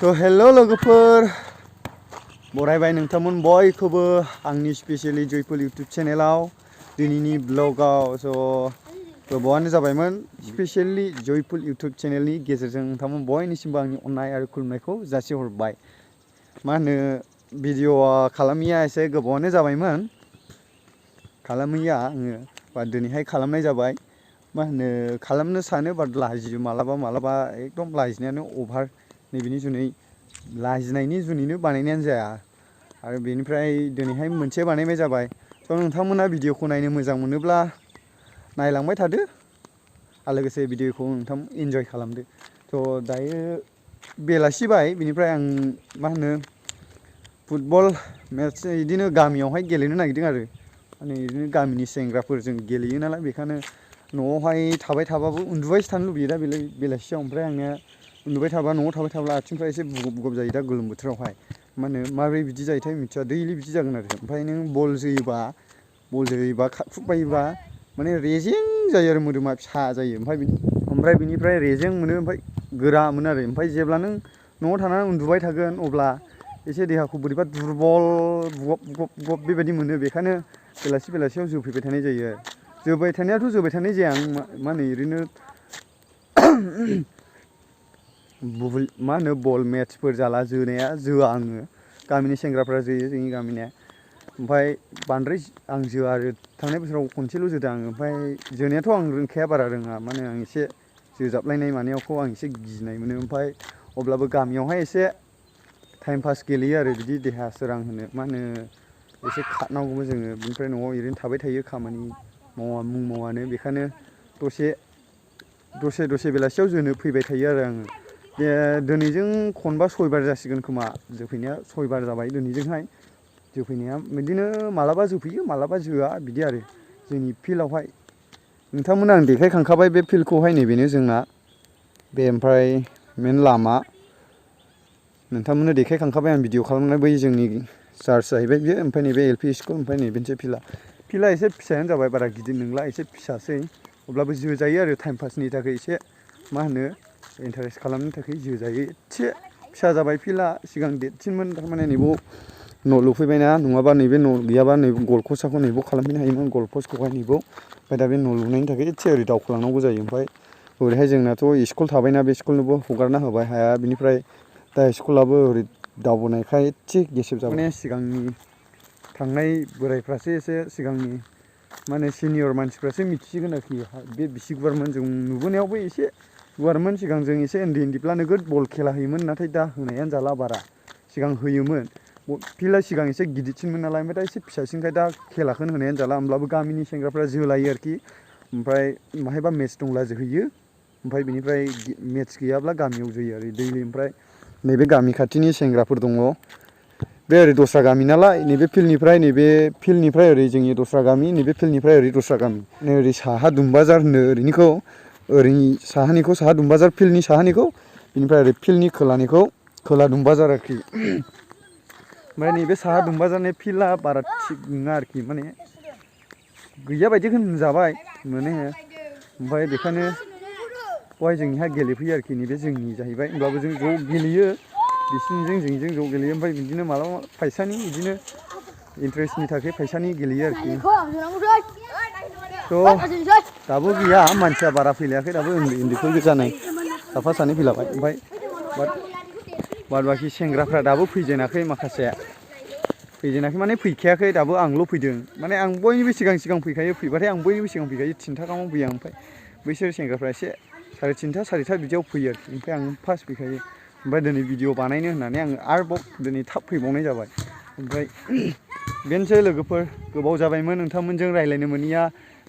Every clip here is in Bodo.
तो हेलो लोगोफोर बरायबाय नोंथांमोन बयखौबो आंनि स्पेशली जयपुर यूट्यूब चेनेलाव दिनैनि ब्लगाव स' गोबावानो जाबायमोन स्पेशली जयपुर यूट्यूब चेनेलनि गेजेरजों नोंथांमोन बयनिसिमबो आंनि अननाय आरो खुलुमनायखौ जासिहरबाय। मा होनो भिडिअ'आ खालामिया एसे गोबावानो जाबायमोन खालामैया आङो बा दिनैहाय खालामनाय जाबाय। मा होनो खालामनो सानो बाट लाजियो मालाबा एकदम लाजिनायानो अभार नैबेनि जुनै लाजिनायनि जुनैनो बानायनायानो जाया आरो बेनिफ्राय दिनैहाय मोनसे बानायनाय जाबाय। स' नोंथांमोना भिडिअ'खौ नायनो मोजां मोनोब्ला नायलांबाय थादो आरो लोगोसे भिडिअ'खौ नोंथां इन्जय खालामदो। थ' दायो बेलासिबाय बिनिफ्राय आं मा होनो फुटबल मेट्च बिदिनो गामियावहाय गेलेनो नागिरदों आरो माने बिदिनो गामिनि सेंग्राफोरजों गेलेयो नालाय बेखायनो न'आवहाय थाबाय थाबाबो उन्दुबायसो थानो लुबैयो दा बेलासियाव। ओमफ्राय आंनिया उन्दुबाय थाबा न'आव थाबाय थाब्ला आथिंफ्रा एसे बुगुब जायो दा गोलोम बोथोरावहाय। मा होनो माबोरै बिदि जायोथाय मिथिया दैलि बिदि जागोन आरो। ओमफ्राय नों बल जोयोबा खारखुबायोबा माने रेजें जायो आरो मोदोमा फिसा जायो। ओमफ्राय बिनिफ्राय रेजें मोनो ओमफ्राय गोरा मोनो आरो। ओमफ्राय जेब्ला नों न'आव थानानै उन्दुबाय थागोन अब्ला एसे देहाखौ बोरैबा दुरबल बुगब बेबायदि मोनो। बेखायनो बेलासियाव जोफैबाय थानाय जायो आरो। जोबाय थानायाथ' जोबाय थानाय जाया आं मा होनो ओरैनो मा होनो बल मेट्चफोर जाला जोआ आङो। गामिनि सेंग्राफ्रा जोयो जोंनि गामिनिया। ओमफ्राय बांद्राय आं जोआ आरो थांनाय बोसोराव खनसेल' जोदों आङो। ओमफ्राय जोनायाथ' आं रोंखाया बारा रोङा माने आं एसे जोजाबलायनाय मानायावखौ आं एसे गिनाय मोनो। ओमफ्राय अब्लाबो गामियावहाय एसे टाइम पास गेलेयो आरो बिदि देहा सोरां होनो मा होनो एसे खारनांगौबो जोङो। बिनिफ्राय न'आव ओरैनो थाबाय थायो खामानि मावानो बेखायनो दसे बेलासियाव जोनो फैबाय थायो आरो आङो। दिनैजों खनबा सयबार जासिगोन खोमा जोफैनाया 6 बार जाबाय दिनैजोंहाय जोफैनाया। बिदिनो मालाबा जोफैयो मालाबा जोआ बिदि आरो जोंनि फिल्डआवहाय। नोंथांमोना आं देखायखांखाबाय बे फिल्डखौहाय नैबेनो जोंना बे ओमफ्राय मेन लामा नोंथांमोननो देखायखांखाबाय आं भिडिअ खालामनाय बै जोंनि चार्च जाहैबाय बियो। ओमफ्राय नैबे एल पि स्कुल ओमफ्राय नैबेनोसै फिल्डआ एसे फिसायानो जाबाय बारा गिदिर नंला एसे फिसासै। अब्लाबो जोजायो आरो टाइम पासनि थाखाय एसे मा होनो इन्टारेस्ट खालामनो थाखाय जोजायो। एसे फिसा जाबाय फिल्डआ सिगां देरसिनमोन थारमाने नैबाव न' लुफैबायना नङाबा नैबे न' गैयाबा नै गल पस्टखौ नैबाव खालामफैनो हायोमोन गल पस्टखौहाय नैबाव। ओमफ्राय दा बे न' लुनायनि थाखाय एसे ओरै दावखोलांनांगौ जायो। ओमफ्राय ओरैहाय जोंनाथ' स्कुल थाबायना बे स्कुलनोबो हगारना होबाय हाया। बिनिफ्राय दा स्कुलाबो ओरै दावबोनायखाय एसे गेसेब जाबाय। माने सिगांनि थांनाय बोरायफ्रासो एसे सिगांनि माने सिनियर मानसिफ्रासो मिथिसिगोन आरोखि बे बिसि गुवारमोन। जों नुबोनायावबो एसे गुवारमोन सिगां जों एसे उन्दैब्ला नोगोद बल खेला होयोमोन। नाथाय दा होनायानो जाला बारा। सिगां होयोमोन फिल्डआ सिगां एसे गिदिरसिनमोन नालाय ओमफ्राय दा एसे फिसासिनखाय दा खेलाखौनो होनायानो जाला। होमब्लाबो गामिनि सेंग्राफ्रा जोलायो आरोखि। ओमफ्राय माहायबा मेट्च दंब्ला जोहैयो। ओमफ्राय बिनिफ्राय मेट्च गैयाब्ला गामियाव जोयो आरो दैलि। ओमफ्राय नैबे गामि खाथिनि सेंग्राफोर दङ बे ओरै दस्रा गामि नालाय नैबे फिल्डनिफ्राय ओरै जोंनि दस्रा गामि नैबे फिल्डनिफ्राय ओरै दस्रा गामि ओरै साहा दुमबाजार होनो ओरै साहानिखौ साहा दुमबाजार फिल्डनि साहानिखौ बिनिफ्राय ओरै फिल्डनि खोलानिखौ खोला दुमबाजार आरोखि। ओमफ्राय नैबे साहा दुमबाजारनि फिल्डआ बारा थिग नङा आरोखि माने गैया बायदिखौनो होनजाबाय माने। ओमफ्राय बेखायनो बेवहाय जोंनिहा गेलेफैयो आरोखि नैबे जोंनि जाहैबाय। होमब्लाबो जों ज' गेलेयो बिसिनिजों जोंजों ज' गेलेयो। ओमफ्राय बिदिनो मालाबा फैसानि बिदिनो इन्टारेस्टनि थाखाय फैसानि गेलेयो आरोखि। थ' दाबो गैया मानसिया बारा फैलायाखै दाबो उन्दैफोर गोजानाय साफा सानै फैलाबाय। ओमफ्राय बाद बाखि सेंग्राफ्रा दाबो फैजेनाखै माखासेया माने फैखायाखै दाबो आंल' फैदों। माने आं बयनिबो सिगां फैखायो। फैबाथाय आं बयनिबो सिगां फैखायो 3था गाहामाव फैयो आं। ओमफ्राय बैसोर सेंग्राफ्रा एसे 3:30 4:30 बिदियाव फैयो आरोखि। ओमफ्राय आं फार्स्ट फैखायो। ओमफ्राय दिनै भिडिअ बानायनो होननानै आङो आरोबाव दिनै थाब फैबावनाय जाबाय। ओमफ्राय बेनोसै लोगोफोर गोबाव जाबायमोन नोंथांमोनजों रायज्लायनो मोनैया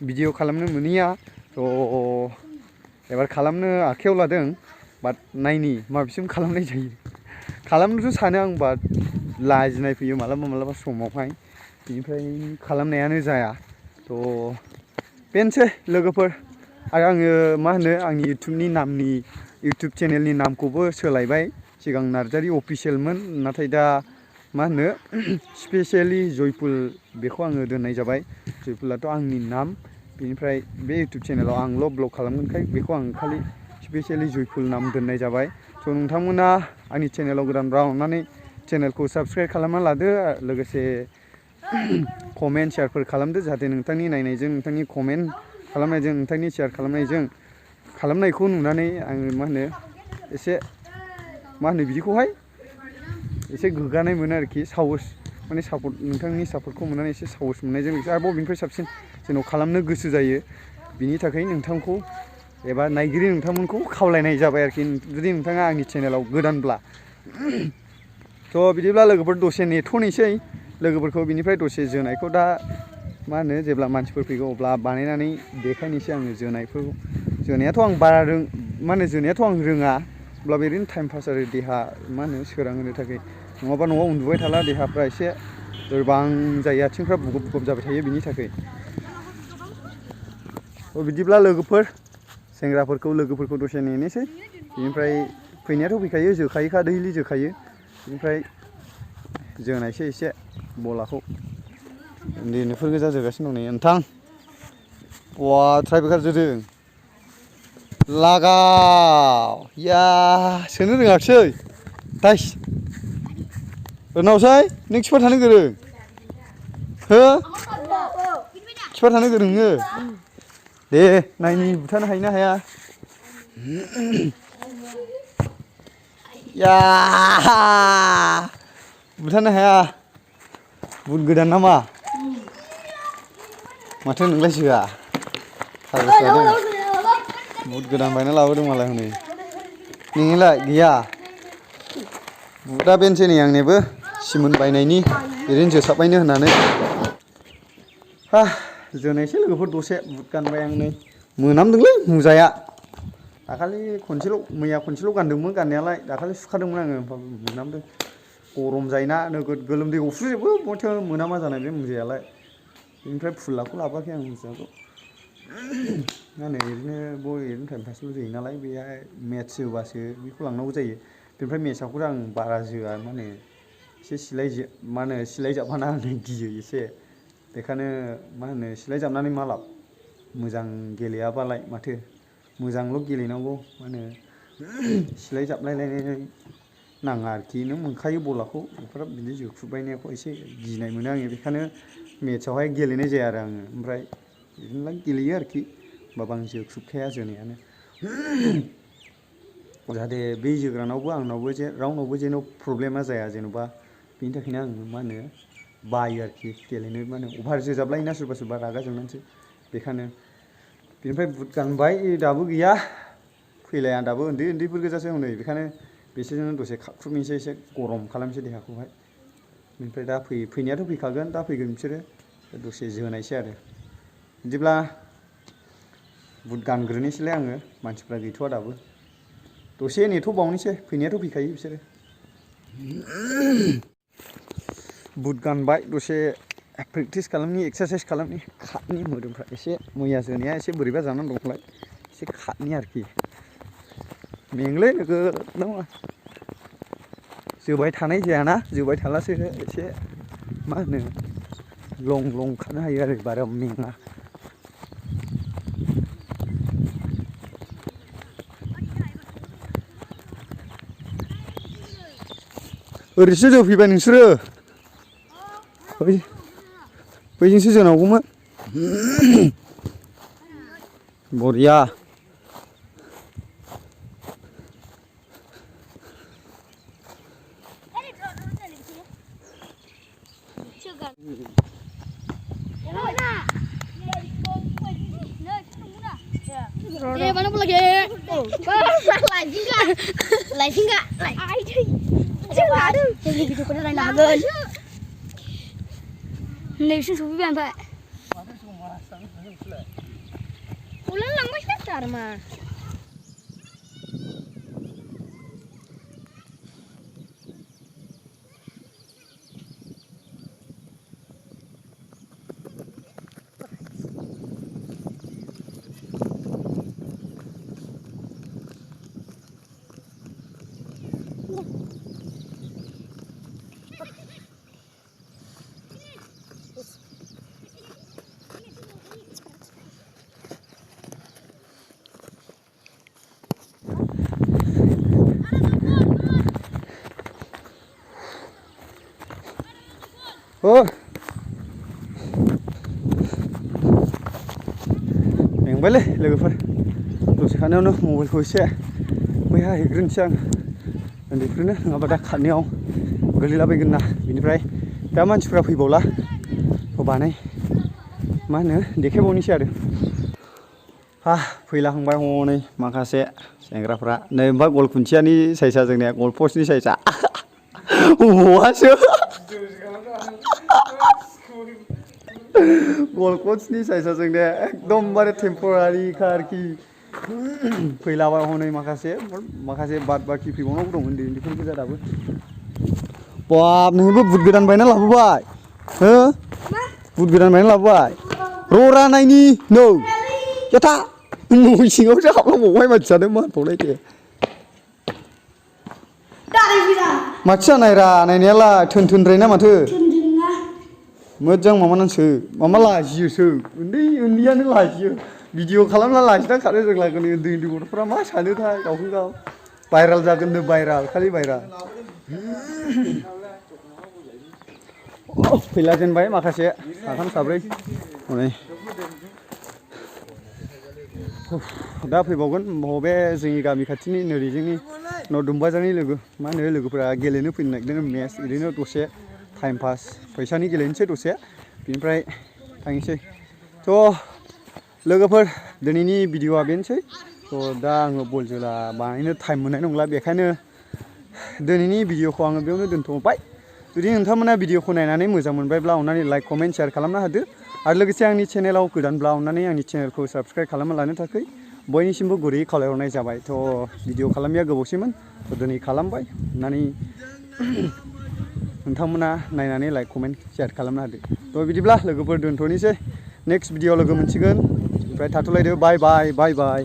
भिडिअ खालामनो मोनैया। थ' एबार खालामनो आखायाव लादों बाट नायनि माबेसिम खालामनाय जायो। खालामनोथ' सानो आं बाट लाजिनाय फैयो मालाबा समावहाय बिनिफ्राय खालामनायानो जाया। थ' बेनोसै लोगोफोर आरो आङो मा होनो आंनि इउटुब चेनेलनि नामखौबो सोलायबाय। सिगां नार्जारि अफिसियेलमोन नाथाय दा मा होनो स्पेसियेलि जयपुर बेखौ आङो दोननाय जाबाय। जयपुराथ' आंनि नाम। बेनिफ्राय बे इउटुब चेनेलाव आंल' ब्लग खालामगोनखाय बेखौ आं खालि स्पेसियेलि जयपुर नाम दोननाय जाबाय। स' नोंथांमोना आंनि चेनेलाव गोदानब्ला अननानै चेनेलखौ साबस्क्राइब खालामना लादो लोगोसे कमेन्ट शेयारफोर खालामदो जाहाथे नोंथांनि नायनायजों नोंथांनि कमेन्ट खालामनायजों नोंथांनि शेयार खालामनायखौ नुनानै आङो मा होनो एसे मा होनो बिदिखौहाय एसे गोग्गानाय मोनो आरोखि साहस माने सापर्ट नोंथांनि सापर्टखौ मोननानै एसे साहस मोननायजों लोगोसे आरोबाव बेनिफ्राय साबसिन जेन' खालामनो गोसो जायो बिनि थाखाय नोंथांखौ एबा नायगिरि नोंथांमोनखौ खावलायनाय जाबाय आरोखि जुदि नोंथाङा आंनि चेनेलाव गोदानब्ला थ' बिदिब्ला लोगोफोर दसे नेथ'नोसै लोगोफोरखौ बिनिफ्राय दसे जोनायखौ दा मा होनो जेब्ला मानसिफोर फैगौ अब्ला बानायनानै देखायनोसै आङो जोनायाथ' आं बारा मा होनो जोनायाथ' आं रोङा अब्लाबो ओरैनो टाइम पास आरो देहा मा होनो सोरां होनो थाखाय नङाबा न'आव उन्दुबाय थाला देहाफ्रा एसे लोरबां जायो आथिंफ्रा बुगुब बुगुब जाबाय थायो बिनि थाखाय बिदिब्ला लोगोफोर सेंग्राफोरखौ लोगोफोरखौ दसे नेनोसै बिनिफ्राय फैनायाथ' फैखायो जोखायोखा दैलि जोखायो बिनिफ्राय जोनायसै एसे बलाखौ उन्दैफोर गोजा जोगासिनो दं नै नोंथां बा ट्राइबेकार जोदों लागाव या सोनो रोङाखिसै दाइस रोनावसै नों खिफा थानो गोरों हो खिफा थानो गोरों नोङो दे नायनि बुथारनो हायो ना हाया या बुथारनो हाया बुट गोदान नामा माथो नोंलाय जोआ बुट गोदान बायना लाबोदों मालाय हनै नोंनिलाय गैया बुटआ बेनोसै नै आंनियाबो सिमोन बायनायनि ओरैनो जोसाबबायनो होननानै जोनायसै लोगोफोर दसे बुट गानबाय आं नै मोनामदोंलै मुजाया दाखालि मैया खनसेल' गानदोंमोन गाननायालाय दाखालि सुखादोंमोन आङो मोनामदों गरम जायोना नोगोद गोलोमदै गफ्रुजोबो माथो मोनामा जानाय बे मुजायालाय बेनिफ्राय फुल्लाखौ लाबोआखै आं मुजाखौ मा होनो ओरैनो टाइम पासल' जायो नालाय बेहाय मेट्स जोबासो बेखौ लांनांगौ जायो बेनिफ्राय मेट्सआवखौथ' आं बारा जोआ मा होनो एसे सिलाय जाबफाना होनो गियो एसे बेखायनो मा होनो सिलाय जाबनानै मा लाब मोजां गेलेयाबालाय माथो मोजांल' गेलेनांगौ मा होनो सिलाय जाबलायलायनाय नाङा आरोखि नों मोनखायो बलाखौ एफाराब बिदि जोख्रुबबायनायखौ एसे गिनाय मोनो आङो बेखायनो मेट्सआवहाय गेलेनाय जाया आरो आङो ओमफ्राय बिदिनो गेलेयो आरोखि होमबाबो आं जोख्रुबखाया जोनायानो जाहाथे बे जोग्रानावबो आंनावबो रावनावबो जेन' प्रब्लेमा जाया जेन'बा बेनि थाखायनो आं मा होनो बायो आरोखि गेलेनो मा होनो अभार जोजाबलायोना सोरबा सोरबा रागा जोंनानैसो बेखायनो बेनिफ्राय बुट गानबाय दाबो गैया फैलाया दाबो उन्दैफोर गोजासो हनै बेखायनो बिसोरजोंनो दसे खारख्रुबनोसै एसे गरम खालामनोसै देहाखौहाय बेनिफ्राय दा फैनायाथ' फैखागोन दा फैगोन बिसोरो दसे जोनायसै आरो बिदिब्ला बुट गानग्रोनोसैलाय आङो मानसिफ्रा गैथ'वा दाबो दसे नेथ'बावनोसै फैनायाथ' फैखायो बिसोरो बुट गानबाय दसे प्रेक्टिस खालामनि एक्सारसाइस खालामनि खारनि मोदोमफ्रा एसे मैया जोनाया एसे बोरैबा जानानै दंलाय एसे खारनि आरोखि मेंलै नोगोदनो जोबाय थानाय जायाना जोबाय थाब्लासो एसे मा होनो लं खारनो हायो आरो बारा मेङा ओरैसो जोफैबाय नोंसोरो बैजोंसो जोनांगौमोन बरिया mana pula ke? Lại chính cả. Ai chứ? Chứ là đâu? Cái gì cái này là gần. Này xin số bạn vậy. Ulan lama sekali mà. थांबायलै लोगोफोर दसेखानायावनो मबाइलखौ एसे मैहा हैग्रोनोसै आं उन्दैफोरनो नङाबा दा खारनायाव गोलैलाबायगोन ना बिनिफ्राय दा मानसिफ्रा फैबावला थ' बानाय मा होनो देखायबावनोसै आरो फैलाहांबाय हनै माखासे सेंग्राफ्रा नै ओमफ्राय गल खुन्थियानि साइजआ जोंनिया गल पस्टनि साइजआ बहासो गल पस्टनि साइजआ जोंनिया एकदमबारे टेम्परारिखा आरोखि फैलाबाय हनै माखासे बाद बाखि फैबावनांगौ दं उन्दैफोर गोजा दाबो बाब नोंबो बुट गोदान बायना लाबोबाय हो बुट गोदान बायना लाबोबाय ररा नायनि नौ जाथा न' सिङावसो हाबलांबावबाय मानसियानो मा होनबावलाय दे माथो जानायरा नायनायालाय थोन ना माथो मोजां माबानांसो माबा लाजियोसो उन्दैयानो लाजियो भिडिअ खालामना लाजिना खारो जों लागोन उन्दै गथ'फ्रा मा सानोथाय गावखौ गाव भाइराल जागोननो भाइराल खालि भाइराल फैला जेनबाय माखासे साथाम साब्रै हनै दा फैबावगोन बबे जोंनि गामि खाथिनि नोरैजोंनि न' दुमबाजारनि मा होनो लोगोफोरा गेलेनो फैनो नागिरदों मेच ओरैनो दसे टाइम पास फैसानि गेलेनोसै दसे बिनिफ्राय थांनोसै थ' लोगोफोर दिनैनि भिडिअआ बेनोसै थ' दा आङो बल जोला बानायनो टाइम मोननाय नंला बेखायनो दिनैनि भिडिअखौ आङो बेयावनो दोनथ'बाय जुदि नोंथांमोना भिडिअखौ नायनानै मोजां मोनबायब्ला अननानै लाइक कमेन्ट शेयार खालामना होदो आरो लोगोसे आंनि चेनेलाव गोदानब्ला अननानै आंनि चेनेलखौ साबस्क्राइब खालामना लानो थाखाय बयनिसिमबो गुरैयै खावलायहरनाय जाबाय थ' भिडिअ खालामनाया गोबावसैमोन थ' दिनै खालामबाय अननानै नोंथांमोना नायनानै लाइक कमेन्ट शेयार खालामना होदो थ' बिदिब्ला लोगोफोर दोनथ'नोसै नेक्स्ट भिडिअ लोगो मोनसिगोन ओमफ्राय थाथ'लायदो बाय बाय